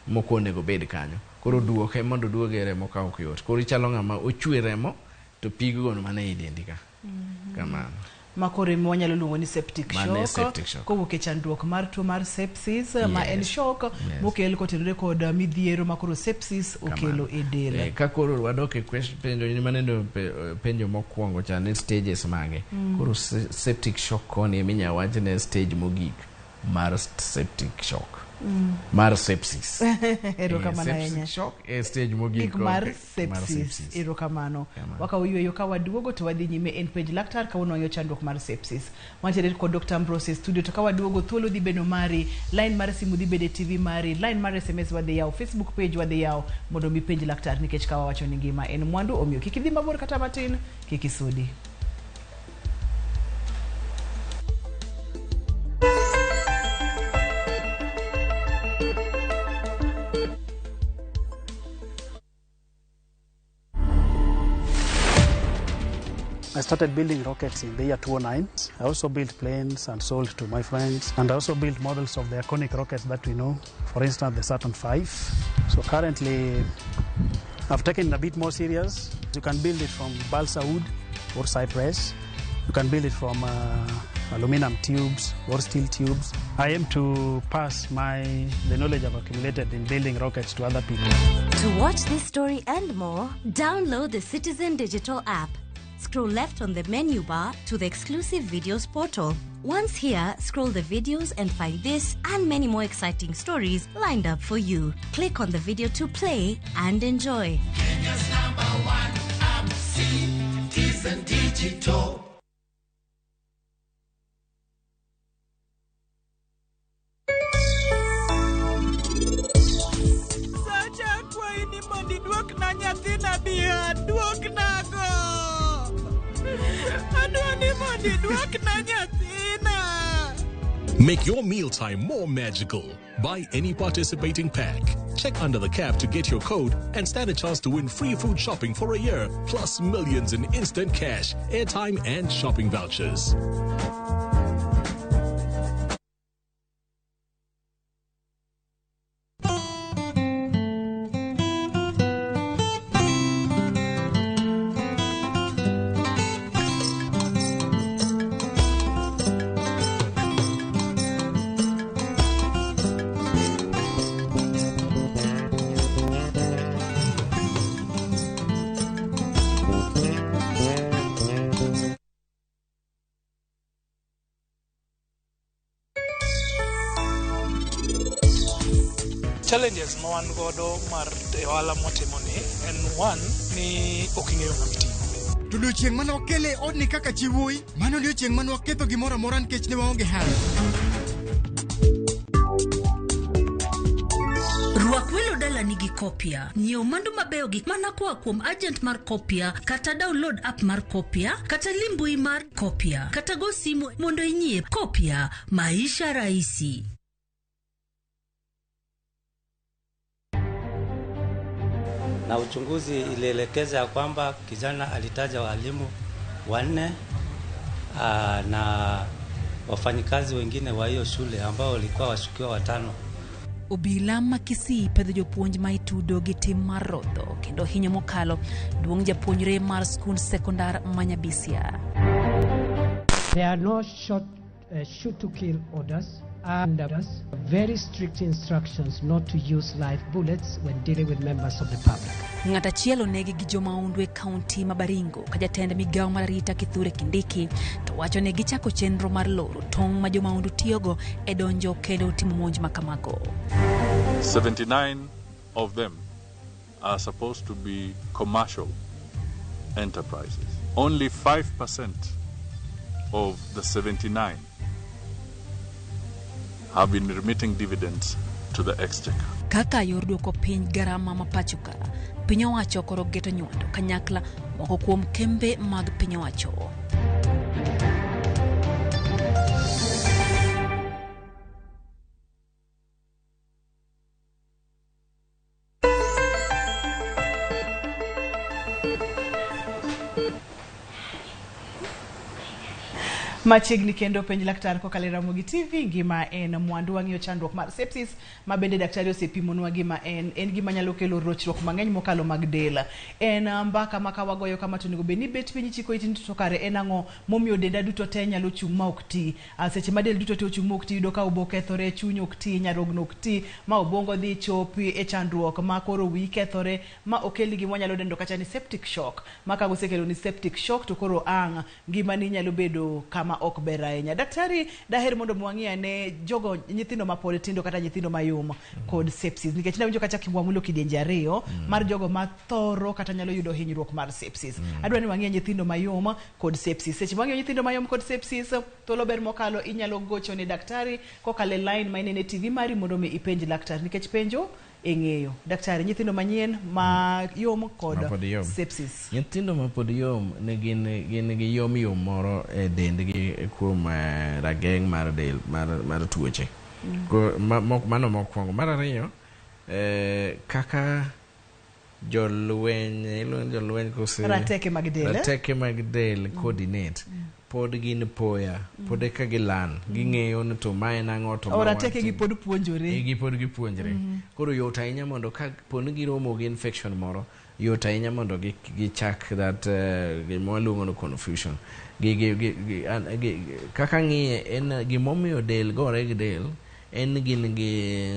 moko onego bed kanyo. Koro duoke mondo oduog e remo ka ok yot. Koro ichalo ng'ama ochwe remo to piggo mana ei dendi ka. Kamano.
Ma koro ema wanyalo luongo ni septic shock, kowuok e chandruok mar tuo mar sepsis, ma en shock mokel kotenore kod midhiero ma koro sepsis okelo e del.
Ka koro wadok e question penjo ni maneno penjo mokwongo cha ni stages mage. Koro septic shock koni ema inyalo wach ni stage mogik mar septic shock. Mar sepsis.
Erokamano ahinya.
Septic shock e stage mogik
mar sepsis. Erokamano. Wakawo yweyo ka waduogo to wadhi nyime en penj laktar kawuono wang'iyo chandruok mar sepsis. Wantiere kod Dr. Ambrose e studio to ka waduogo thuolo dhi bedo mari, line mar simu dhi bedo e TV mari, line mar SMS wadhi yawo, Facebook page wadhi yawo mondo mi penj laktar nikech ka wawacho ni ngima en mwandu, omiyo kik idhi mabor kata matin, kik isudi.
I
started building rockets in the year 2009. I also built planes and sold to my friends. And I also built models of the iconic rockets that we know, for instance, the Saturn V. So currently, I've taken it a bit more serious. You can build it from balsa wood or cypress. You can build it from aluminum tubes or steel tubes. I aim to pass the knowledge I've accumulated in building rockets to other people.
To watch this story and more, download the Citizen Digital app. Scroll left on the menu bar to the exclusive videos portal. Once here, scroll the videos and find this and many more exciting stories lined up for you. Click on the video to play and enjoy.
Kenya's number one app, Citizen Digital.
Sacha akwayi ni mondo iduokna nyathina biha, duoknago. Adwa ni mondo iduokna nyathina.
Make your mealtime more magical. Buy any participating pack. Check under the cap to get your code and stand a chance to win free food shopping for a year, plus millions in instant cash, airtime, and shopping vouchers.
Challenges ma wan godo mar e ohala mwatimo ni en one ni ok ing'eyo ng'ama iting'o.
To odiochieng' mane wakele e odni kaka chi wuoyi, mano odiochieng' mane waketho gimoro amora nikech ne waonge hawi.
Rwak welo dalani gi Kopia. Nyiew mwandu mabeyo gi mana koa kuom agent mar Kopia kata download app mar Kopia kata lim mbui mar Kopia kata go simu mondo inyiew Kopia. Maisha rahisi.
Na uchunguzi ilielekeza ya kwamba kijana alitaja walimu 4 na wafanyikazi wengine wa hiyo shule ambao walikuwa washukiwa 5.
Obila ma Kisii pedho jopuonj ma itudo gi tim mar rodho kendo hinyo mokalo duong' japuonjre mar skund sekondar ma Nyabisia.
There are no short shoot to kill orders and very strict instructions not to use live bullets when dealing with members of the public.
Ng'at achiel onegi gi jomaundu e kaunti ma Baringo ka jatend migawo mar arita Kithure Kindiki to wacho ni gichako chenro mar loro tong' ma jomaundu tiyogo e donjo kendo timo monj ma kamago.
79 of them are supposed to be commercial enterprises. Only 5% of the 79 have been remitting dividends to the exchequer.
Kaka yor duoko piny garama ma pacho ka, piny owacho koro geto nywando kanyakla moko kuom kembe mag piny owacho.
Machiegni kendo penj laktar kokalo e Ramogi TV, ngima en mwandu. Wang'iyo chandruok mar sepsis ma bende daktari osepimonwa gima en gima nyalo kelo rochruok mang'eny mokalo mag del. En mbaka ma kawagoyo kama to onego bed ni bet piny ichiko iti to kare en ang'o momiyo denda duto te nyalo chung' ma ok ti. Seche ma del duto te ochung' ma ok ti, iyudo ka obo kethore, chuny ok ti, nyarogno ok ti, ma obwongo dhi chopi e chandruok ma koro wiyi kethore, ma okel gima wanyalo dendo kacha ni septic shock. Ma ka osekelo ni septic shock to koro ang' ngimani nyalo bedo kama ok ber ahinya. Daktari, daher mondo mwang'i ane jogo nyithindo mapod tindo kata nyithindo mayom kod sepsis, nikech nawinjo kacha kiwamulo kidienje ariyo mar jogo mathoro kata nyalo yudo hinyruok mar sepsis. Adwa ni wang'i nyithindo mayom kod sepsis. Seche mwang'iyo nyithindo mayom kod sepsis, thuolo ber mokalo inyalo gocho ne daktari kokalo e line ma inene TV mari mondo mi ipenj laktar, nikech penjo e ng'eyo. Daktari, nyithindo manyien ma yom kod sepsis.
Nyithindo ma pod yom ne gin gi yom yom moro e dendgi kuom rageng' mar del mar tuoche. Mano mokwongo. Mar ariyo, kaka Jolweny iluongo ni jolweny kose
Rateke mag del, eh?
Rateke mag del coordinate pod gin poya pod eka gilan ging'eyo ni to mae nang'o to
O
ma
rateke gi
watimo.
pod puonjore.
Eh, gi pod gipuonjre koro yot ahinya mondo ka poni giromo gi infection moro yot ahinya mondo gichak that gima waluongo ni confusion kaka ng'iye en gimomiyo del gore gi del en gin gi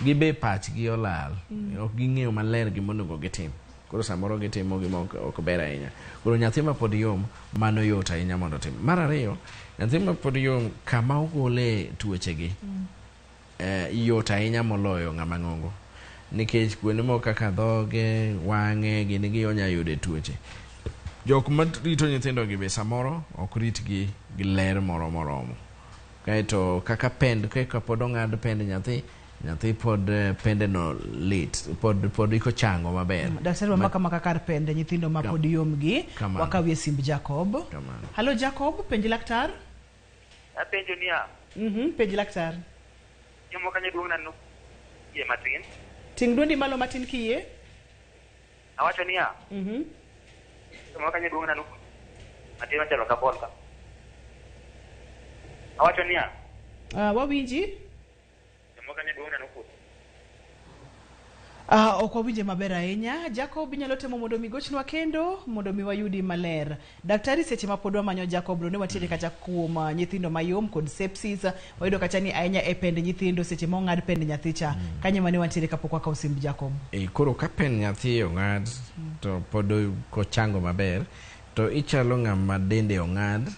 gibe pachgi olal ok ging'eyo maler gimonego gitim koro samoro gitimo gima ok ber ahinya koro nyathi ma pod yom mano yot ahinya mondo otim mar ariyo nyathi ma pod yom kama ogole tuochegi yot ahinya moloyo ng'ama ng'ongo nikech kuonde moko kaka dhoge wang'e gini gi onya yude tuoche jok ma rito nyithindo gi be samoro ok ritgi gi ler moro moromo kaeto kaka pend kaka pod ong'ad pend nyathi nyathi pod pende no lit pod iko chango maber
Daktari wa maka maka kar pende nyithindo ma pod yom gi wakawie simb Jacob. Halo Jacob, penj laktar.
Apenjo niya,
Penj laktar.
Chiemo kanyo duong' na yie matin.
Ting' dwondi malo matin kiyie.
Awacho niya, chiemo kanyo duong' na matin machalo ka bol ka. Awacho niya,
Wawinji.
Chiemo kanyo duong' na
Ok wawinje maber ahinya. Jacob inyalo temo mondo mi gochnwa kendo mondo mi wayudi maler. Daktari seche ma pod wamanyo Jacob no ne wantiere kacha kuom nyithindo mayom kod sepsis. Wayudo kacha ni ahinya e pend nyithindo seche ma ong'ad pend nyathi cha. Kanyo mane wantiere kapok wakawo simb Jacob.
Koro ka pend nyathi ong'ad to pod kochango maber to ichalo ng'ama dende ong'ad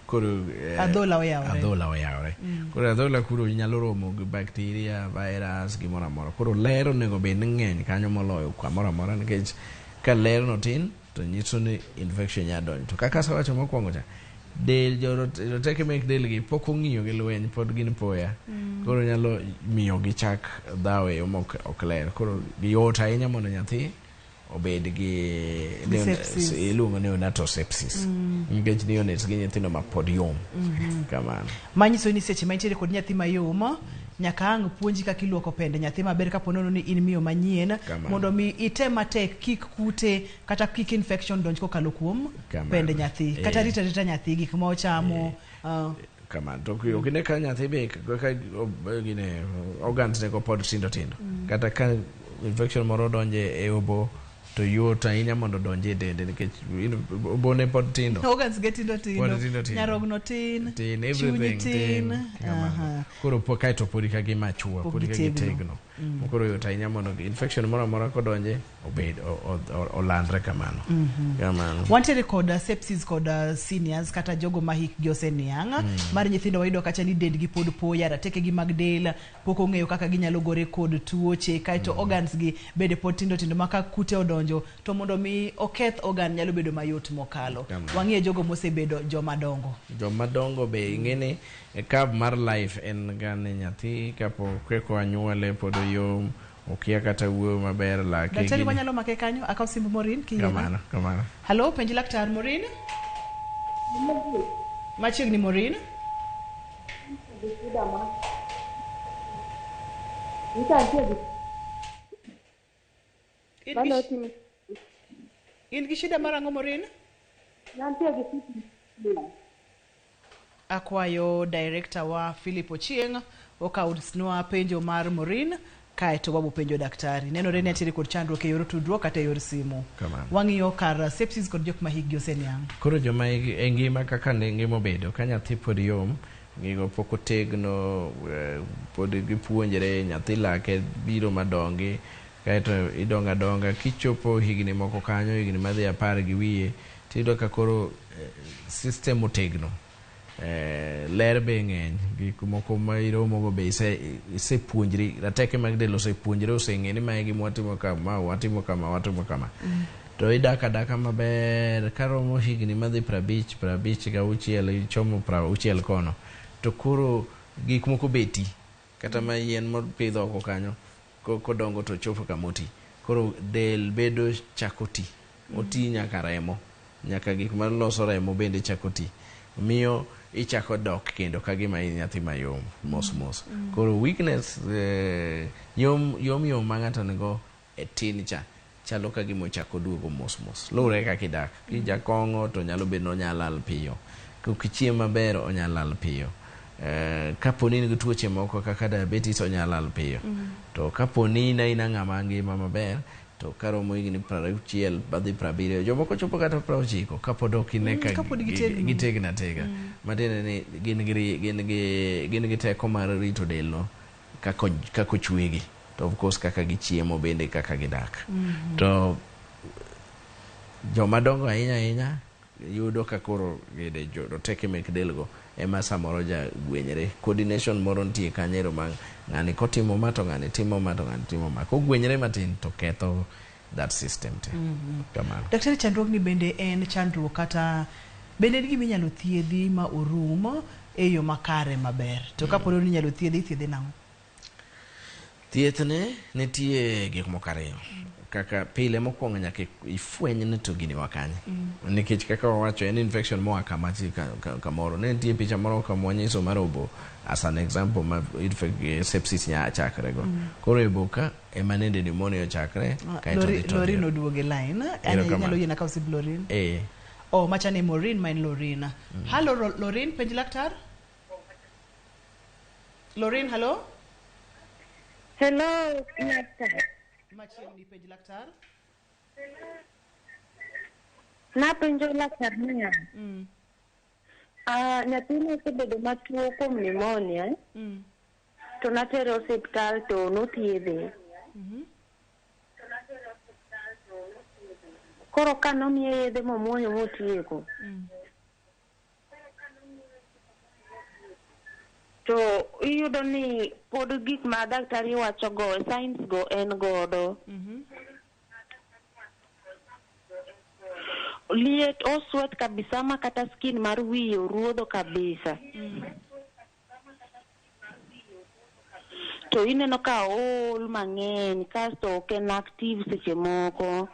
koro
adhola oyawore.
Adhola oyawore. Koro adhola kuro nyalo romo gi bacteria, virus, gimoro amora. Koro ler onego bed ni ng'eny kanyo moloyo kamoro amora nikech ka ler no tin to nyiso ni infection nyalo donjo. To kaka asewacho mokwongo cha, del joroteke mek del gi pok ong'iyo gi lweny pod gin poya. Koro nyalo miyo gichak dhaw e yo ma ok ler. Koro yot ahinya mondo nyathi obed gi
sepsis.
Iluongo ni neonatal sepsis. Nikech neonates gi nyithindo ma pod yom. Kamano.
Manyiso ni seche ma intiere kod nyathi mayom nyaka ang' puonji kaka iluoko pende nyathi maber kapo nono ni in miyo manyien mondo mi item matek kik kute kata kik infection donj kokalo kuom pende nyathi kata rita rita nyathi gik ma ochamo.
Kamano. To ok ine ka nyathi be kaka gine organs ne go pod tindo tindo. Kata ka infection moro donje e obo to yot ahinya mondo donje e dende nikech obone pod tindo.
Organs ge tindo tindo. Nyarogno tin.
Tin, everything tin. Koro kaeto pod ka gimachua, pod ka gitegno. Koro yot ahinya mondo infection moro amora kodonje obed olandre kamano. Kamano.
Wantiere kod sepsis kod seniors kata jogo ma hikgi oseniang'. Mar nyithindo wayudo kacha ni dendgi pod poya, ratekegi mag del pok ong'eyo kaka ginyalo gore kod tuoche kaeto organs gi bende pod tindo tindo ma ka kute odonjo to mondo mi oketh organ nyalo bedo mayot mokalo. Wang'iye jogo mosebedo joma dongo.
Joma dongo be ing'eni curve mar life en ga ni nyathi kapok eko anyuole pod oyom okia kata wuoyo maber lake.
Daktari wanyalo make kanyo akaw simb Maureen kiyie.
Kamano, kamano.
Halo, penj laktar Maureen. Machiegni Maureen. In gi shida mar ang'o Maureen? Akwayo director wa Philip Ochieng' okawnwa penjo mar Maureen kaeto wabo penjo daktari. Nenore ni antiere kod chandruok e yor tudruok kata e yor simu. Wang'iyo kar sepsis kod jok ma hikgi oseniang'.
Koro joma e ngima kaka ne ngima obedo ka nyathi pod yom gigo pok otegno pod gipuonjre nyathi lake biro madongi kaeto idongo adonga kichopo higni moko kanyo higni madhi 10 gi wiye tiyudo ka koro system otegno ler be ng'eny gik moko ma iromogo be isepuonjri rateke mag del osepuonjre oseng'e ni mae gima watimo kama watimo kama watimo kama to idak adaka maber karomo higni madhi 50 56 ichomo 60 kono to koro gik moko beti kata ma yien mopidho oko kanyo kodongo to chopo kamoti koro del bedo chako ti oti nyaka remo nyaka gik maloso remo bende chako ti Miyo ichako dok kendo ka gima in nyathi mayom mos mos. Koro weakness yom yom yom ma ng'ato nigo e tin cha chalo ka gima ochako duogo mos mos. Luwore kaka idak. Kijakong'o to nyalo bedo ni onya lal piyo. Kok ichiem maber onya lal piyo. Kapo ni in gi tuoche moko kaka diabetes onya lal piyo. To kapo ni in aina ng'ama ngima maber to karomo higni 60 madhi 70 jomoko chopo kata 90 kapod ok ine ka
Kapod gitegno.
Gitegno atega. Matiende ni gin gi teko mar rito del no kaka ochwegi to of course kaka gichiemo bende kaka gidak. To joma dongo ahinya ahinya yudo ka koro gede roteke mek del go ema samoro ja gwenyre. Coordination moro nitie kanyo ero ma ng'ani kotimo ma to ng'ani timo ma to ng'ani timo ma. Kogwenyre matin to ketho that system te. Kamano.
Daktari, chandruogni bende en chandruok kata bende en gima inyalo thiedhi ma orum e yo makare maber? To kapo ni inyalo thiedhi, ithiedhe nang'o?
Thiethne nitie gik moko ariyo. Kaka pile mokwongo nyaka ifweny ni to gini wa kanye. Nikech kaka wawacho en infection moa kama kamoro. Ne nitie picha moro kama wanyiso mar obo as an example ma sepsis nya chakre go. Koro e obo ka ema nende pneumonia ochakre kaeto dhi to
Lorin
dhi.
oduogo e line.
Erokamano.
Inyalo yiena kaw simb Lorin?
Eh.
Oh, macha ne Maureen ma en Lorin. Hallo Lorin, penj laktar. Lorin, hallo.
Hello, laktar.
Machiegni, penj laktar.
Napenjo laktar niya. Ah, nyathina osebedo matuo kuom pneumonia to natere osiptal to nothiedhe. Koro ka nomiye yedhe momuonyo motieko to iyudo ni pod gik ma daktari wacho go signs go en godo. Liet oswet kabisa ma kata skin mar wiye oruodho kabisa. To ineno ka ool mang'eny kasto ok en active seche moko.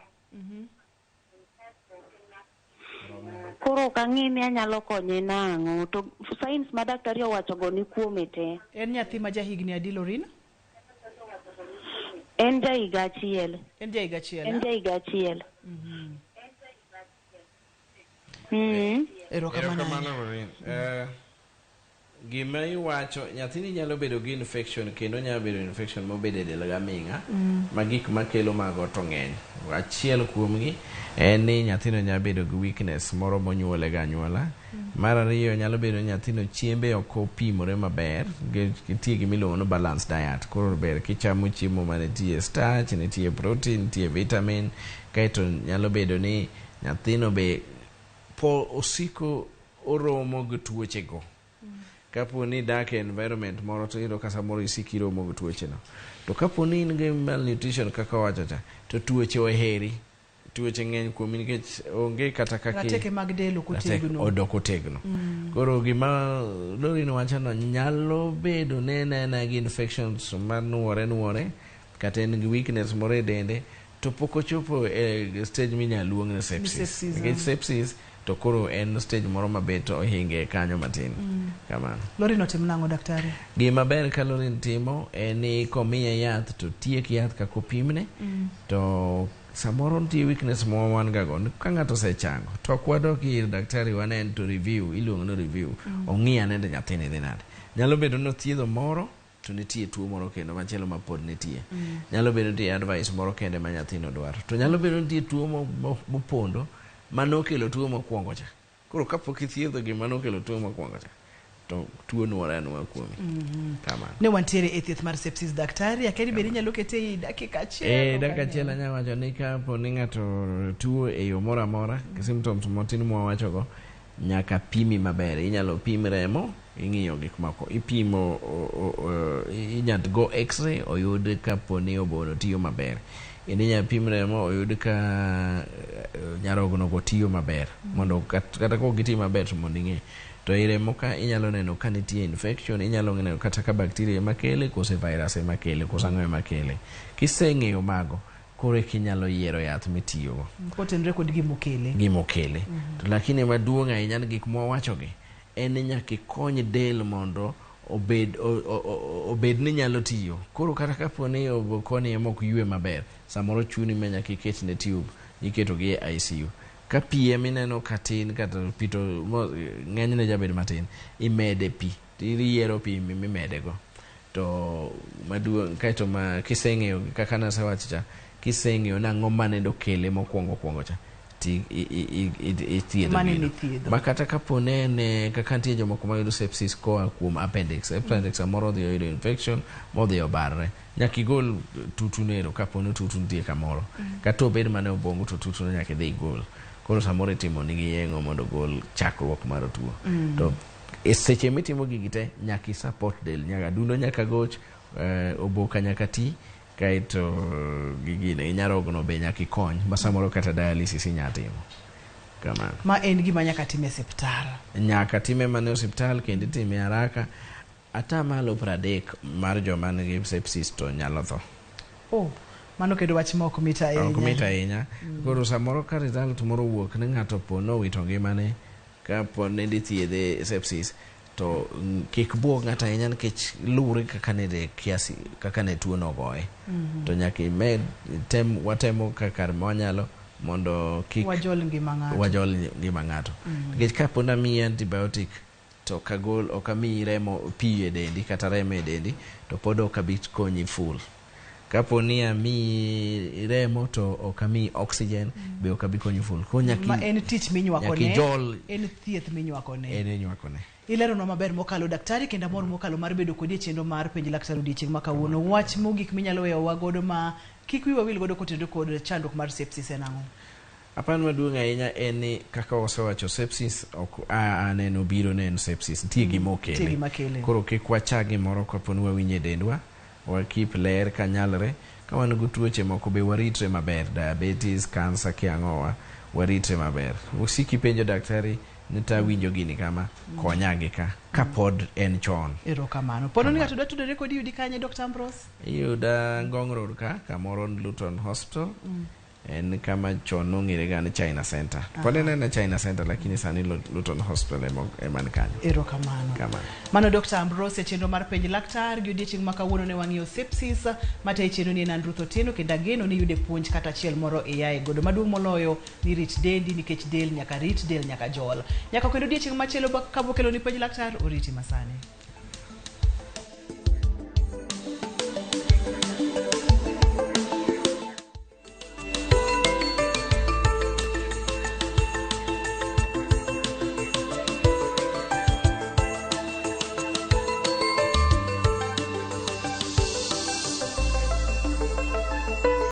Koro ok ang'e ni anyalo konye nang'o to signs ma daktari owacho go ni kuome te.
En nyathi ma jahigni adi, Lorin?
En ja higa 1.
En ja higa 1.
En ja higa 1.
Erokamano.
Erokamano, Lorin. Gima iwacho nyathini nyalo bedo gi infection kendo nyalo bedo infection mobedo e del gaming'a ma gik makelo mago to ng'eny. Achiel kuomgi en ni nyathino nyalo bedo gi weakness moro monyuole ga anyuola. Mar ariyo nyalo bedo ni nyathino chiembe ok opimore maber. Nitie gima iluongo ni balanced diet. Koro ber kichamo chiemo manitie starch, nitie protein, nitie vitamin. Kaeto nyalo bedo ni nyathino be po osiko oromo gi tuoche go. Kapo ni idak e environment moro to iyudo ka samoro isiko iromo gi tuoche no. To kapo ni in gi malnutrition kaka wawacho cha, to tuoche oheri. Tuoche ng'eny kuomi nikech onge kata kaka
Rateke mag del ok otegno.
Odok otegno. Koro gima Lorin wacho no nyalo bedo ne en aena gi infections manuore nuore kata en gi weakness moro e dende to pok ochopo e stage minyalo luong ni sepsis.
Sepsis,
Nikech sepsis to koro en stage moro mabet ohinge kanyo matin. Kamano.
Lorin otim nang'o daktari?
Gima ber ka Lorin timo en ni komiye yath to tiek yath kaka opimne to samoro nitie weakness ma wan ga go ni ka ng'ato osechango to ok wadok ir daktari wanen to review iluongo ni review ong'i ane ni nyathini dhi nade. Nyalo bedo ni othiedho moro to nitie tuo moro kendo machielo ma pod nitie. Nyalo bedo nitie advice moro kende ma nyathino dwaro. To nyalo bedo nitie tuo mopondo manokelo tuo mokwongo cha. Koro kapok ithiedho gima nokelo tuo mokwongo cha to tuo nuore anuoya kuomi. Kamano.
Ne wantiere e thieth mar sepsis daktari, akia ni bende inyalo kete ei dakika achiel.
E dakika achiel anyalo wacho ni kapo ni ng'ato tuo e yo moro amora, symptoms matin mwawachogo, nyaka pimi maber. Inyalo pim remo, ing'iyo gik moko. Ipimo, inyalo go x-ray oyud kapo ni obono tiyo maber. Kendo inyalo pim remo oyud ka nyarogno go tiyo maber. Mondo kata kok gitiyo maber to mondo ing'e. To e remo ka inyalo neno ka nitie infection, inyalo neno kata ka bacteria ema kele, kose virus ema kele, kose ang'o ema kele. Kiseng'eyo mago, koro eka inyalo yiero yath mitiyogo.
Kotenore kod gimokele.
Gimokele. To lakini maduong' ahinya ni gik mwawachogi, en ni nyaka ikony del mondo obed obed ni nyalo tiyo. Koro kata kapo ni koni ema ok ywe maber, samoro chuni ma nyaka iket ne tube, iketo gi e ICU. Ka pi ema ineno ka tin kata pi to ng'enyne jabedo matin, imede pi, tiyiero pi mimede go. To maduong' kaeto ma kiseng'eyo kaka nasewacho cha, kiseng'eyo nang'o mane dokele mokwongo kwongo cha, ti ithiedho
Mano
gino.
emithiedho.
Ma kata kapo ne en kaka nitie jomoko mayudo sepsis koa kuom appendix. Appendix samoro odhi oyudo infection modhi obarre. Nyaka igol tutu nero kapo ni tutu nitie kamoro. Kata obed mana e obwongo to tutuno nyaka idhi igol. Koro samoro itimo nigi yeng'o mondo ogol chakruok mar tuo. To e seche mitimo gigi te nyaka i support del, nyaka adundo nyaka goch, oboka nyaka ti, kaeto gi gine nyarogno be nyaka ikony ma samoro kata dialysis inya timo. Kamano.
Ma en gima nyaka tim e osiptal.
Nyaka time mana e osiptal kendo itime haraka. 30% mar joma nigi sepsis to nyalo tho.
Oh, mano kendo wach ma ok mit ahinya.
Ok mit ahinya. Koro samoro ka result moro owuok ni ng'ato po nowito ngimane kapo ne ithiedhe sepsis to kik buog ng'ato ahinya nikech luwre kaka ne kiasi kaka ne tuo no ogoye. To nyaka imed tem watemo kaka mwanyalo mondo kik
Wajol ngima ng'ato.
wajol ngima ng'ato. Nikech kapo namiyi antibiotic to ok agol ok amiyi remo pi e dendi kata remo e dendi to pod ok abi konyi full. Kapo ni amiyi remo to ok amiyi oxygen be ok abi konyi full. Koro nyaka
Ma en tich minywako
nyaka
ne.
ijol
En thieth minywako ne.
en inywako ne.
Ileronwa maber mokalo daktari kendo amor mokalo mar bedo kodi e chenro mar penj laktar odiechieng' ma kawuono. Wach mogik minyalo weyowa godo ma kik wiwa wil godo kotenore kod chandruok mar sepsis en ang'o?
Aparo maduong' ahinya en ni kaka wasewacho sepsis ok aneno biro ne en sepsis nitie gima
Nitie
okele.
gima kele.
Koro kik wacha gimoro kapo ni wawinjo e dendwa, wakip ler kanyalre. Ka wan gi tuoche moko be waritre maber, diabetes, cancer kiang'owa, waritre maber. Usik ipenjo daktari ni tawinjo gini kama, konya gi ka, kapod en chon.
Erokamano. Pono ni ng'ato dwa tudore kodi yudi kanye Dr. Ambrose?
Iyuda Ngong Road ka, kamoro Luton Hospital. En kama chon nong'ere ga ni China Center. Pod en ena China Center lakini sani Luton Hospital ema ni kanyo.
Erokamano.
Kamano.
Mano Dr. Ambrose e chenro mar penj laktar gi odiechieng' ma kawuono ne wang'iyo sepsis matayo chenro ni en an Ruth Otieno kendo ageno ni iyude puonj kata achiel moro iyae godo. Maduong' moloyo ni rit dendi nikech del nyaka rit, del nyaka jol. Nyaka kendo odiechieng' machielo kabo kelo ni penj laktar oriti masani.